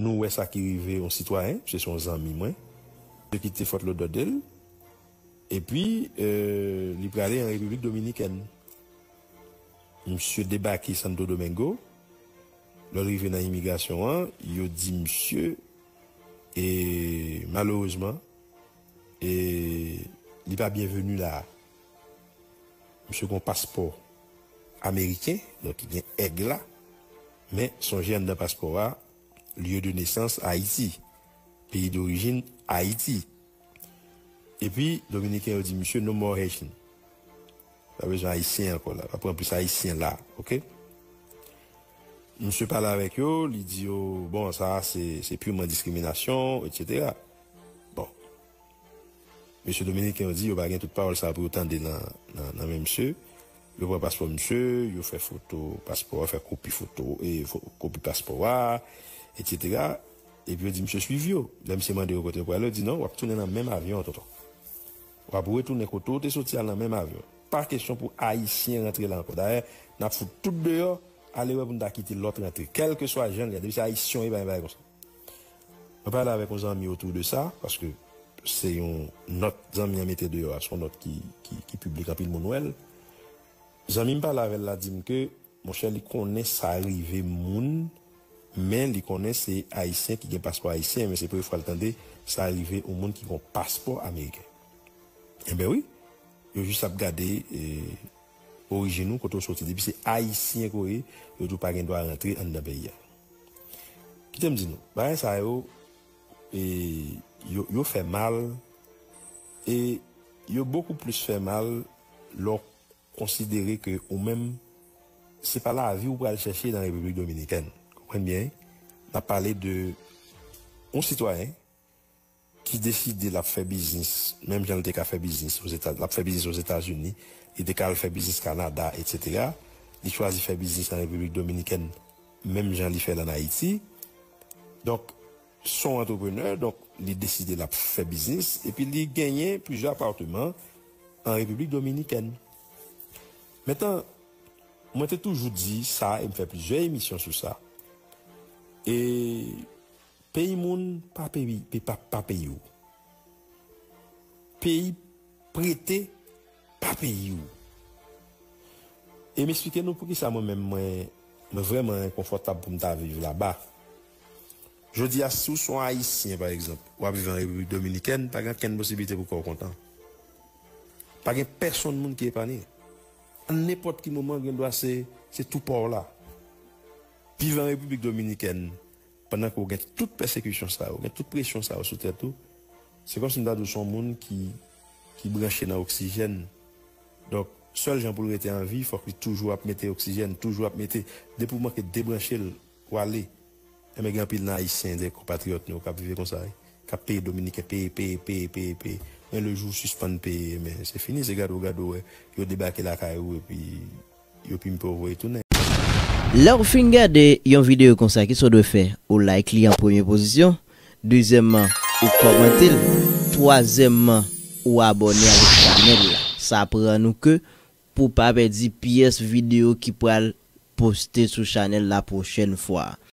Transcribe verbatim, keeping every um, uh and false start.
Nou wè sa ki rive yon sitwayen, se se yon zanmi mwen, misye kite Fort Lauderdale, epi euh, li prale an Repiblik Dominikèn. Misye debake Santo Domingo, lè l rive nan imigrasyon an, yo di misye, e malerezman, e li pa byenveni la. Misye gen yon paspò ameriken, donk li gen èg la, men sonje anndan paspò a, lieu de naissance Ayiti, peyi dorijin Ayiti. Epi, Dominiken yo di misye no more Haitian. Pa bezwen Ayisyen ankò la, pa pran plis Ayisyen la, oke? Misye pale avèk yo, li di yo, bon, sa se se purement diskriminasyon, etsetera. Bon. Mesye dominiken yo di yo pa gen tout pawòl sa pou yo tande nan, nan, nan men misye. Yo pran paspò misye, yo fè foto paspò a, fè kopi foto, e fo- kopi paspò a, etsetera. Epi yo di misye swiv yo. Lè misye mande yo kote yo prale, yo di non, w ap tounen nan menm avyon an, tonton. W ap retounen kote w te soti a nan menm avyon. Pa kesyon pou Ayisyen rantre la ankò. Dayè, n ap fout tout deyò, ale wè pou n ta kite lòt rantre. Kèlkeswa jan l ye, depi se Ayisyen w ye, pa gen bagay konsa. Mwen pale avèk yon zanmi otou de sa, paske se yon nòt zanmi an mete deyò a, se yon nòt ki, ki, ki piblik, anpil moun wè l. Zanmi m pale avè l la di m ke, monchè, li konnen sa rive moun, men li konnen se Ayisyen ki gen paspò ayisyen, men se premye fwa l tande sa rive yon moun ki gen yon paspò ameriken. Enben wi, yo jis ap gade e, orijin ou, kote w soti. Depi se Ayisyen ke w ye, yo di w pa gen dwa rantre anndan peyi a. Kite m di nou, bagay sa yo, e, yo, yo fè mal, e yo bokou plis fè mal lè w konsidere ke ou menm, se pa lavi w pral chèche nan Repiblik Dominikèn. Konprann byen, n ap pale de yon sitwayen ki deside l ap fè biznis, menm jan l te ka fè biznis Ozeta, l ap fè biznis Ozetazini, li te ka al fè biznis Kanada, etsetera. Li chwazi fè biznis an Repiblik Dominikèn, menm jan li fè l an Ayiti. Donk, se yon antreprenè, donk, li deside l ap fè biznis, epi li genyen plizyè apatman an Repiblik Dominikèn. Mentnan, mwen te toujou di sa, e m fè plizyè emisyon sou sa. E peyi moun pa peyi, pe- pa, pa peyi w. Peyi prete pa peyi w. E m eksplike nou poukisa mwen menm mwen, mwen vrèman enkonfòtab pou m ta viv laba. Jodi a, si w se yon Ayisyen, pa egzanp, w ap viv an Repiblik Dominikèn, pa gen okenn posiblite pou kò w kontan. Pa gen pèsonn moun ki epanye. An nenpòt ki moman, gen dwa se, se tou pa w la. Viv an Repiblik Dominikèn, pandan ke w gen tout pèsekisyon sa yo, gen tout presyon sa yo sou tèt ou, se kòmsi m ta di w se yon moun ki, ki branche nan oksijèn. Donk, sèl jan pou l rete an vi, fòk li toujou ap mete oksijèn, toujou ap mete, depi w manke debranche l, w ale. Enben, gen anpil nan Ayisyen, de konpatriyòt nou, k ap vive konsa, wi. K ap peye Dominiken, peye, peye, peye, peye, peye. Men le jou w sispann peye, men se fini, se gade w gade w wè, yo debake lakay ou, epi yo pimpe w voye tounen. Lè w fin gade yon videyo konsa, kisa w dwe fè? Ou like li an premye pozisyon. Dezyèmman, ou kòmante l. Twazyèmman, ou abòne avèk chanèl la. Sa aprann ou ke pou w pa pèdi pyès videyo ki pral poste sou chanèl la pwochèn fwa.